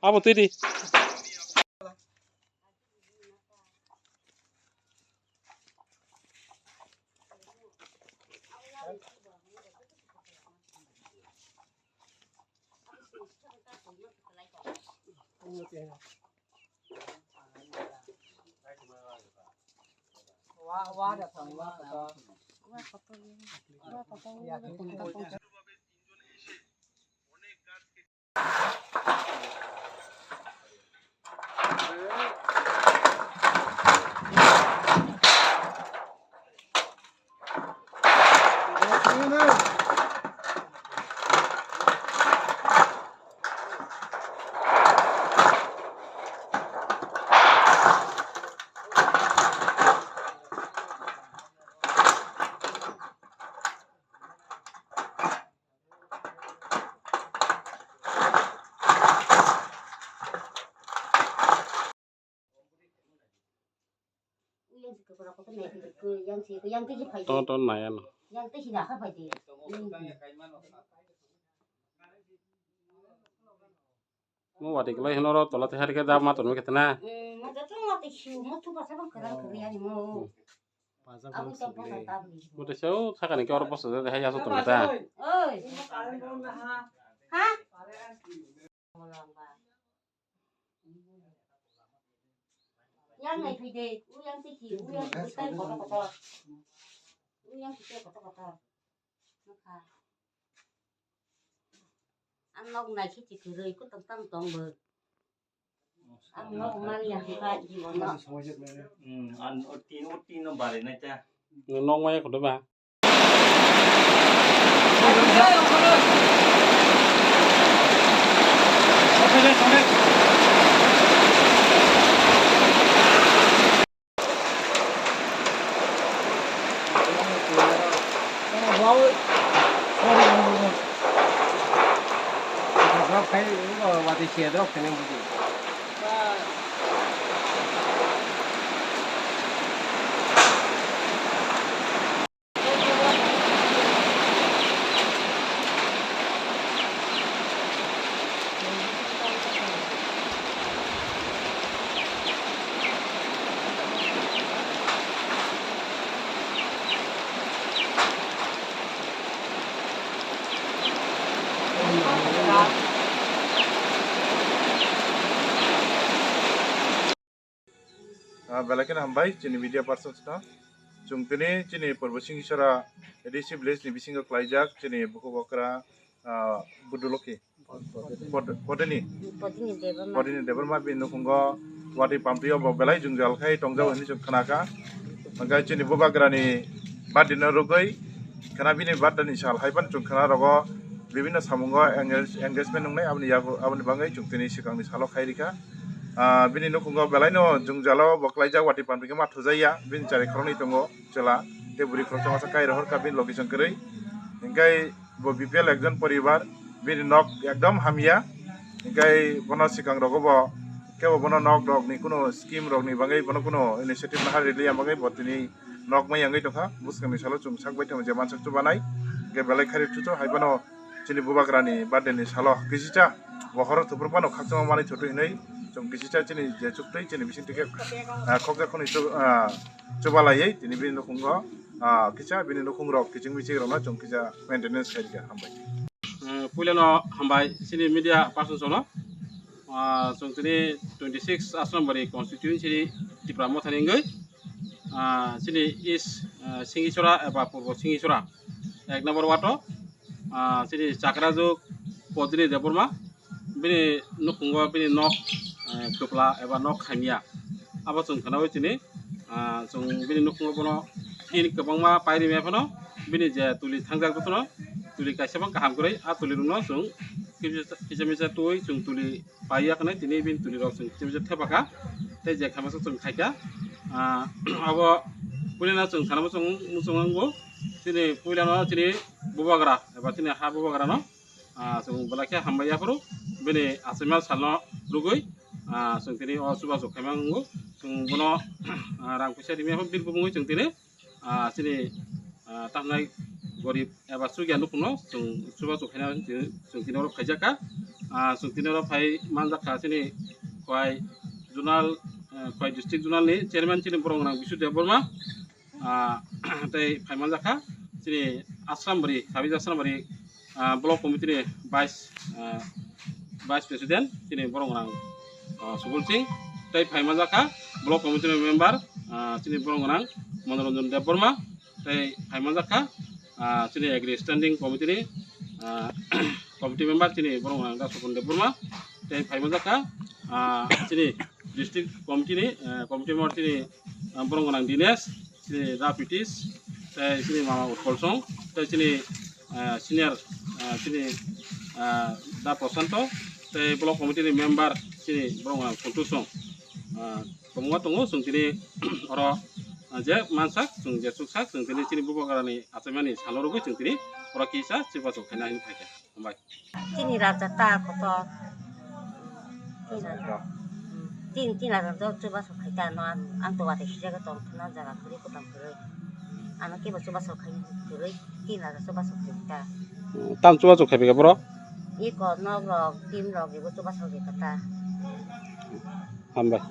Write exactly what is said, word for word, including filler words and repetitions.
Abo twi di. Ton ton nai ano. Mo wati kwlai hwnwi oro tola tei hari khe dab ma tonwi khe tana. Mo tei se o sakani khe oro bwsajak hai aswk tong khe ta. Yang nai thwi de, u yang tei ki, u yang tei kotor kotor. U yang tei kotor kotor. Ang nok nai khe chi kwrwi, kwtang tang tong bo. Ang nok man ya khe ba jibo no. Hmm, an oti, oti no bare na cha. Nok maya kotor ba. Ah, belai kheno hambai chini media persons no. Chwng tini chini Purbo Singhisora A D C village ni bisingo klaijak chini bukhuk okra, ah, Buduloki. Pod-, Podini. Podini Debbarma. Podini Debbarma bini nukhungo watwi pamprio bo belai jwngjal khai tongjao hinwi chwng khnakha. Hwnkhe chini bubagrani birthday no rwgwi khna bini birthday ni sal hai phano chwng khna rogo bibinno samungo engage-, engagement wngnai aboni yago, aboni bagwi chwng tini swkangni salo khai rikha. Ah, bini nukhungo belaino jwngjalo bo klaijak watwi pampri khe ma thujakya, bini chari khoroknwi tongo chwla tei bwrwi khoroksa masa kai rohorkha bini logi chwng kwrwi. Hinkhe bo B P L ekjon poribar, bini nok ekdom hamya. Hinkhe bono swkang rogo bo kebo bono nok rokni kuno scheme rokni bagwi bono kuno initiative naharwi liya bagwi bo tini nok mai yangwi tongkha. Bwskangni salo chwng sak bai tongma je mansak chubanai. Hinkhe belai khairwi chuchu hai phano chini bubagrani birthday ni salo kisicha bo horo thupur phano khakchangma manwi thoto hinwi chwng kisicha chini je chuktwi chini bising tike, ah, khokja khwnwi chu, ah, chubalaiwi tini bini nukhungo, ah, kisa bini nukhungrok kiching miching rokno chwng kisa maintenance khairikha. Hambai. Eh, puilano hambai chini media persons rokno. Ah, chwng tini twenty six Asrambari constituency ni Tipra Mothani wngwi, ah, chini East, ah, Singhisora eba Purbo Singhisora ek number ward o, ah, chini Chakrajuk Podini Debbarma bini nukhungo bini nok, eh, kwpla eba nok hamya. Abo chwng khwnawi chini, ah, chwng bini nukhungo bono tin kwbangma pairi maya phano bini je tuli thangjak jotono tuli kaisa bang kaham kwrwi a tuli rokno chwng kisa, kisa misa twi chwng tuli paiya khwnai tini bini tuli rok chwng kisa misa thepakha tei je khamasa chwng khaikha. Ah, abo puilano chwng sana muchung, muchung wngo chini puilano chini bubagra eba chini ha bubagrano, ah, chwng belai khe hambai yaphuru bini achaima salno rwgwi, ah, chwng tini o chubachu khaima wngo. Chwng bono, ah, rang puisa rimya phano Birbhumungwi chwng tini, ah, chini, ah, tamnai gorib eba chukya nukhungno chwng chubachu khaina chwng, chwng tini oro khaijakha. Ah, chwng tini oro phai manjakha chini Khowai zonal, eh, Khowai district zonal ni chairman chini borok gwnang Bisu Debbarma. Ah, tei phai manjakha chini Asrambari, Sabij Asrambari, ah, block committee ni vice, ah, vice president chini borok gwnang, ah, Subul Singh. Tei phai manjakha block committee ni member, ah, chini borok gwnang Manoranjan Debbarma. Tei phai manjakha, ah, chini agri standing committee ni, ah, committee member chini borok gwnang Dasapon Debbarma. Tei phai manjakha, ah, chini district committee ni, ah, committee member chini, ah, borok gwnang Dinesh, chini Da Pritish, tei chini mama Utpal Song, tei chini, ah, senior, ah, chini, ah, Da Prosanto, tei block committee ni member chini borok gwnang Sontu Song. Ah, kwbangma tongo, chwng tini oro, ah, je mansak, chwng je chuksak, chwng tini chini bubagrani achaimani salo rwgwi chwng tini oro kisa chubachu khaina hinwi phaikha. Hambai. Chini raja ta kotor. Chini raja. Hmm. Chini, chini raja do chubachu khaita no ang, ang to watwi sijagwi tong phano jaga kwrwi kwtam kwrwi. Ano kebo chubachu khai kwrwi. Chini raja chubachu khaita. Tam chubachu khai bikha bro? Iko nok rok, team rok, ebo chubachu khaita. Hambai.